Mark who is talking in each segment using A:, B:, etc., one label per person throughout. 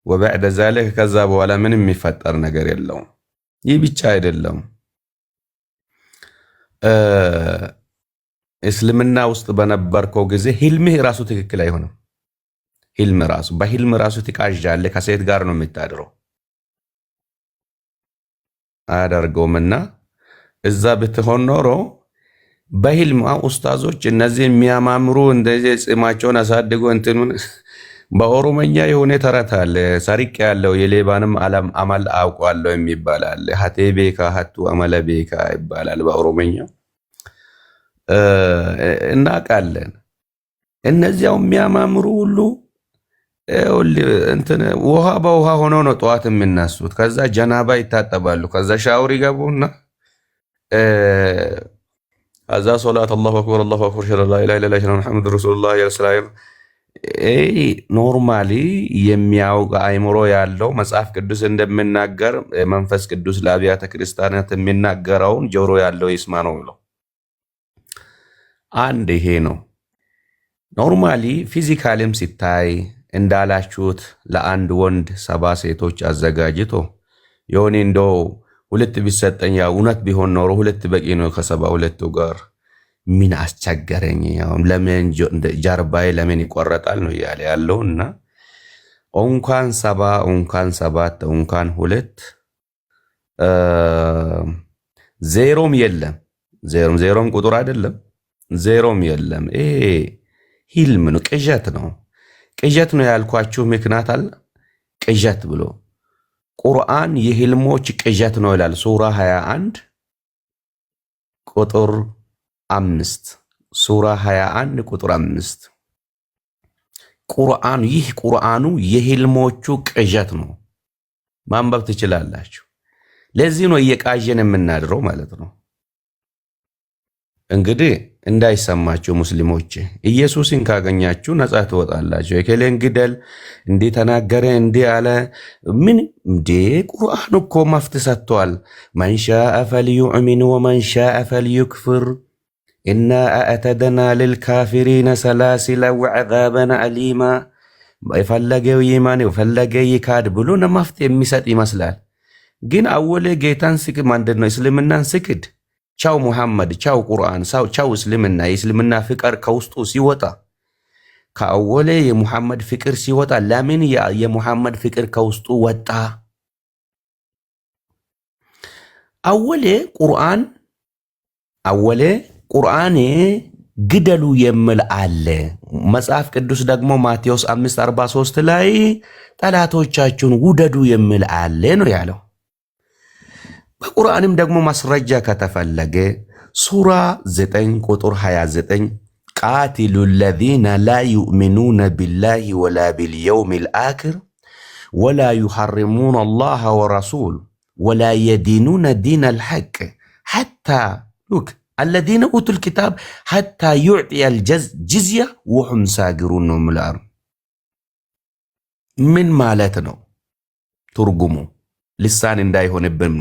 A: وبعد ذلك ከዛ በኋላ ምንም የሚፈጠር ነገር የለውም። ይህ ብቻ አይደለም። እስልምና ውስጥ በነበርከው ጊዜ ህልምህ ራሱ ትክክል አይሆንም። ህልም ራሱ በህልም ራሱ ትቃዣለህ። ከሴት ጋር ነው የምታድረው። አያደርገውምና እዛ ብትሆን ኖሮ በህልም ኡስታዞች እነዚህ የሚያማምሩ እንደዚህ ጺማቸውን አሳድጎ እንትኑን በኦሮመኛ የሆነ ተረት አለ። ሰርቅ ያለው የሌባንም አመል አውቋለሁ የሚባል አለ። Hatee beeka hattuu amala beeka ይባላል በኦሮመኛ እናውቃለን። እነዚያው የሚያማምሩ ሁሉ እንትን ውሃ በውሃ ሆኖ ነው ጠዋት የሚነሱት። ከዛ ጀናባ ይታጠባሉ። ከዛ ሻወር ይገቡና ከዛ ሶላት الله أكبر الله أكبر أشهد أن لا إله إلا الله محمد رسول الله ሰላም። Normally የሚያውቅ አይምሮ ያለው መጽሐፍ ቅዱስ እንደሚናገር መንፈስ ቅዱስ ለአብያተ ክርስቲያናት የሚናገረውን ጆሮ ያለው ይስማ ነው ብለው አንድ ይሄ ነው። Normally physically ም ሲታይ እንዳላችሁት ለአንድ ወንድ 70 ሴቶች አዘጋጅቶ የሆነ እንደው ሁለት ቢሰጠኝ ያው እውነት ቢሆን ኖሮ ሁለት በቂ ነው ከ72ቱ ጋር ምን አስቸገረኝ? ለምን ጀርባዬ ለምን ይቆረጣል ነው እያለ ያለው። እና እንኳን 70፣ እንኳን ሰባት፣ እንኳን ሁለት፣ ዜሮም የለም። ዜሮም ዜሮም ቁጥር አይደለም። ዜሮም የለም። ይሄ ህልም ነው፣ ቅዠት ነው። ቅዠት ነው ያልኳችሁ ምክንያት አለ። ቅዠት ብሎ ቁርአን የህልሞች ቅዠት ነው ይላል። ሱራ 21 ቁጥር 5፣ ሱራ 21 ቁጥር 5። ቁርአኑ ይህ ቁርአኑ የህልሞቹ ቅዠት ነው። ማንበብ ትችላላችሁ። ለዚህ ነው እየቃዠን የምናድረው ማለት ነው። እንግዲህ እንዳይሰማችሁ ሙስሊሞች፣ ኢየሱስን ካገኛችሁ ነጻ ትወጣላችሁ። የከሌን ግደል፣ እንዲህ ተናገረ፣ እንዲህ አለ፣ ምን እንዴ? ቁርአን እኮ መፍትሄ ሰጥቷል። من شاء فليؤمن ومن شاء فليكفر إنا أعتدنا للكافرين سلاسل وعذابا أليما። የፈለገው ይመን የፈለገ ይካድ ብሎ መፍትሄ የሚሰጥ ይመስላል። ግን አወሌ ጌታን ስክድ ምንድን ነው እስልምናን ስክድ፣ ቻው ሙሐመድ፣ ቻው ቁርአን፣ ቻው እስልምና። የእስልምና ፍቅር ከውስጡ ሲወጣ፣ ከአወሌ የሙሐመድ ፍቅር ሲወጣ፣ ለምን የሙሐመድ ፍቅር ከውስጡ ወጣ? አወሌ ቁርአን አወሌ ቁርአን ግደሉ የሚል አለ። መጽሐፍ ቅዱስ ደግሞ ማቴዎስ 5:43 ላይ ጠላቶቻችሁን ውደዱ የሚል አለ ነው ያለው። በቁርአንም ደግሞ ማስረጃ ከተፈለገ ሱራ 9 ቁጥር 29 قاتلوا الذين لا يؤمنون بالله ولا باليوم الآخر ولا يحاربون الله ورسوله ولا يدينون دين الحق حتى look الذين أوتوا الكتاب حتى يعطوا الجزية وهم صاغرون ነው የሚለው። ምን ማለት ነው? ትርጉሙ ልሳን እንዳይሆንብን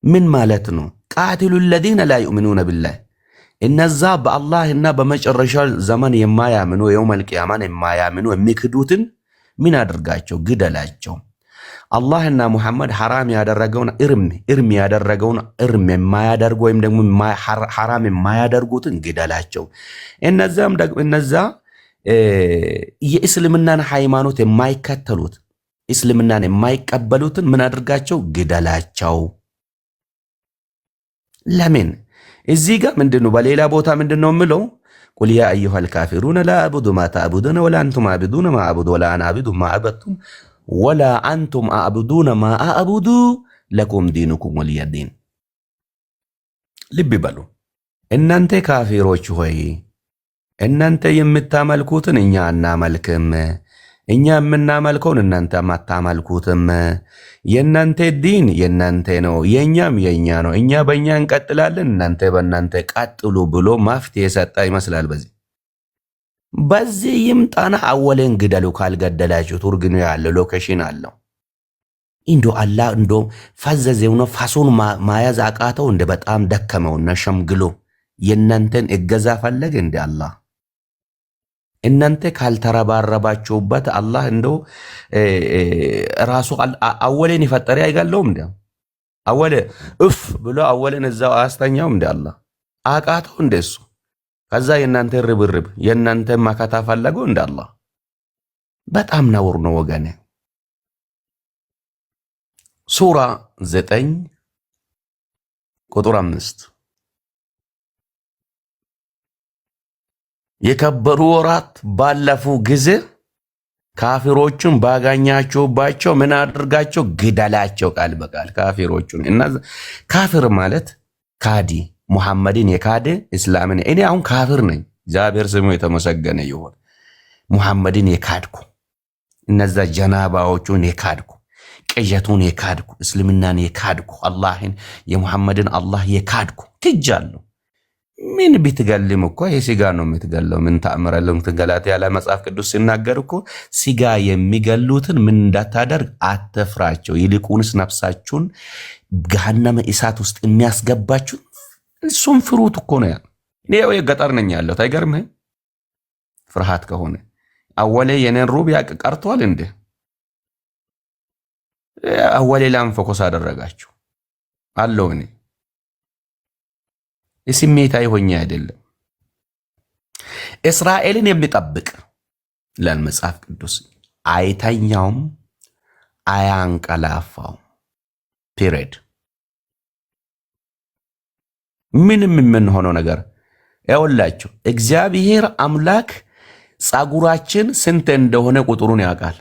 A: ምን ማለት ነው? قاتلوا الذين لا يؤمنون بالله እነዛ በአላህ እና በመጨረሻ ዘመን የማያምኑ يوم القيامة ን የማያምኑ የሚክዱትን ምን አድርጋቸው? ግደላቸው። አላህና ሙሐመድ ሐራም ያደረገውን እርም እርም ያደረገውን እርም የማያደርጉ ወይም ደግሞ ሐራም የማያደርጉትን ግደላቸው። እነዛም ደግሞ እነዛ የእስልምናን ሃይማኖት የማይከተሉት እስልምናን የማይቀበሉትን ምን አድርጋቸው? ግደላቸው። ለምን እዚህ ጋር ምንድን ነው? በሌላ ቦታ ምንድን ነው የምለው? قل يا أيها الكافرون لا أعبد ما تعبدون ولا أنتم عابدون ما أعبد ولا أنا عابد ما عبدتم ولا أنتم عابدون ما أعبد لكم دينكم ولي دين። ልብ በሉ እናንተ ካፊሮች ሆይ እናንተ የምታመልኩትን እኛ አናመልክም፣ እኛ የምናመልከውን እናንተ አታመልኩትም። የእናንተ ዲን የእናንተ ነው፣ የእኛም የእኛ ነው። እኛ በእኛ እንቀጥላለን፣ እናንተ በእናንተ ቀጥሉ ብሎ መፍትሄ የሰጠ ይመስላል። በዚህ ይምጣና አወሌን ግደሉ። ካልገደላችሁ ቱርግ ነው ያለው location አለው። እንዶ አላህ እንዶ ፈዘዘው ነው ፋሱን ማያዝ አቃተው። እንደ በጣም ደከመውና ሸምግሎ የእናንተን እገዛ ፈለገ እንደ አላህ። እናንተ ካልተረባረባችሁበት አላህ እንደው ራሱ አወሌን የፈጠረ አይገለውም እንዴ? አወሌ እፍ ብሎ አወሌን እዛው አያስተኛውም እንዴ? አላህ አቃተው እንደ እሱ? ከዛ የእናንተ ርብርብ የእናንተ መከታ ፈለገው እንደ አላህ? በጣም ነውር ነው ወገኔ። ሱራ 9 ቁጥር 5፣ የከበሩ ወራት ባለፉ ጊዜ ካፊሮቹን ባገኛችሁባቸው ምን አድርጋቸው? ግደላቸው። ቃል በቃል ካፊሮቹን። እና ካፊር ማለት ካዲ፣ ሙሐመድን የካደ፣ እስላምን። እኔ አሁን ካፊር ነኝ። እግዚአብሔር ስሙ የተመሰገነ ይሁን። ሙሐመድን የካድኩ፣ እነዛ ጀናባዎቹን የካድኩ፣ ቅዠቱን የካድኩ፣ እስልምናን የካድኩ፣ አላህን የሙሐመድን አላህ የካድኩ ክጃለሁ። ምን ብትገልም እኮ ይሄ ስጋ ነው የምትገለው። ምን ተአምረለም ገላትያ ላይ መጽሐፍ ቅዱስ ሲናገር እኮ ስጋ የሚገሉትን ምን እንዳታደርግ አትፍራቸው፣ ይልቁንስ ነፍሳችሁን ገሃነመ እሳት ውስጥ የሚያስገባችሁ እሱም ፍሩት እኮ ነው። እኔ ያው የገጠር ነኝ ያለሁት፣ አይገርምህም? ፍርሃት ከሆነ አወሌ የኔን ሩብ ያቅ ቀርቷል እንዴ? አወሌ ላም focus አደረጋችሁ አለው። እኔ ስሜታዊ ሆኜ አይደለም። እስራኤልን የሚጠብቅ ይላል መጽሐፍ ቅዱስ፣ አይተኛውም፣ አያንቀላፋውም። Period። ምንም የምንሆነው ነገር ያውላችሁ፣ እግዚአብሔር አምላክ ጸጉራችን ስንት እንደሆነ ቁጥሩን ያውቃል።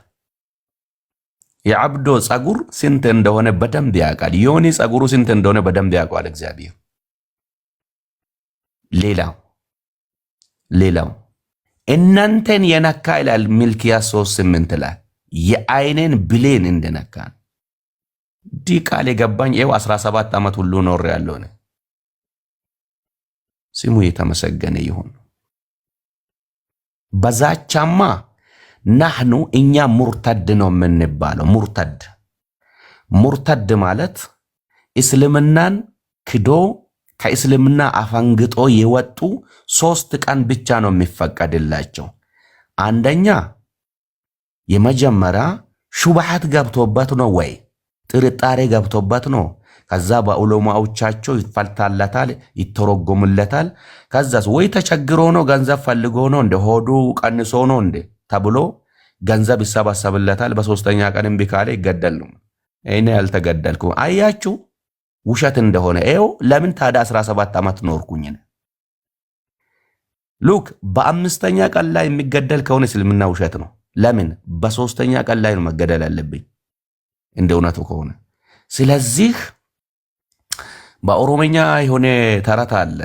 A: የአብዶ ጸጉር ስንት እንደሆነ በደንብ ያውቃል። ዮኒ ጸጉሩ ስንት እንደሆነ በደንብ ያውቃል እግዚአብሔር። ሌላው እናንተን የነካ ይላል ሚልክያስ 3:8 ላይ፣ የአይኔን ብሌን እንደነካ። ዲህ ቃል የገባኝ ይኸው 17 ዓመት ሁሉ ኖር ያለው ነው። ስሙ የተመሰገነ ይሁን። በዛቻማ نحن እኛ ሙርተድ ነው የምንባለው። ሙርተድ፣ ሙርተድ ማለት እስልምናን ክዶ ከእስልምና አፈንግጦ የወጡ 3 ቀን ብቻ ነው የሚፈቀድላቸው። አንደኛ፣ የመጀመሪያ ሹብሃት ገብቶበት ነው ወይ ጥርጣሬ ገብቶበት ነው። ከዛ በዑለማዎቻቸው ይፈታለታል፣ ይተረጎምለታል። ከዛስ ወይ ተቸግሮ ነው፣ ገንዘብ ፈልጎ ነው፣ እንደ ሆዱ ቀንሶ ነው እንደ ተብሎ ገንዘብ ይሰባሰብለታል። በሶስተኛ ቀን እምቢ ካለ ይገደል ነው። እኔ ያልተገደልኩ አያችሁ ውሸት እንደሆነ ይኸው። ለምን ታዲያ 17 ዓመት ኖርኩኝ? Look፣ በአምስተኛ ቀን ላይ የሚገደል ከሆነ እስልምና ውሸት ነው። ለምን በሶስተኛ ቀን ላይ ነው መገደል ያለብኝ እንደ እውነቱ ከሆነ? ስለዚህ በኦሮመኛ የሆነ ተረት አለ፣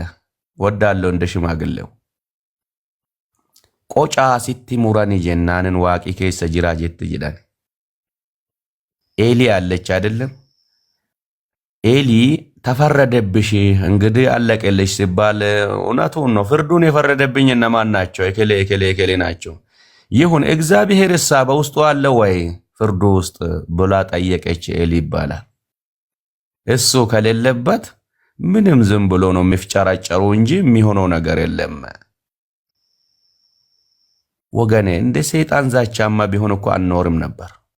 A: ወዳለው እንደ ሽማግሌው፣ "Qoca sitti murani jennaanin Waaqni keessa jira jette" jedhan። ኤሊ አለች አይደለም? ኤሊ ተፈረደብሽ እንግዲህ አለቀልሽ ሲባል እውነቱን ነው። ፍርዱን የፈረደብኝ እነማን ናቸው? እከሌ እከሌ እከሌ ናቸው። ይሁን፣ እግዚአብሔር እሳ በውስጡ አለ ወይ ፍርዱ ውስጥ ብላ ጠየቀች ኤሊ ይባላል። እሱ ከሌለበት ምንም ዝም ብሎ ነው የሚፍጨረጨሩ እንጂ የሚሆነው ነገር የለም። ወገኔ፣ እንደ ሰይጣን ዛቻማ ቢሆን እኮ አንኖርም ነበር።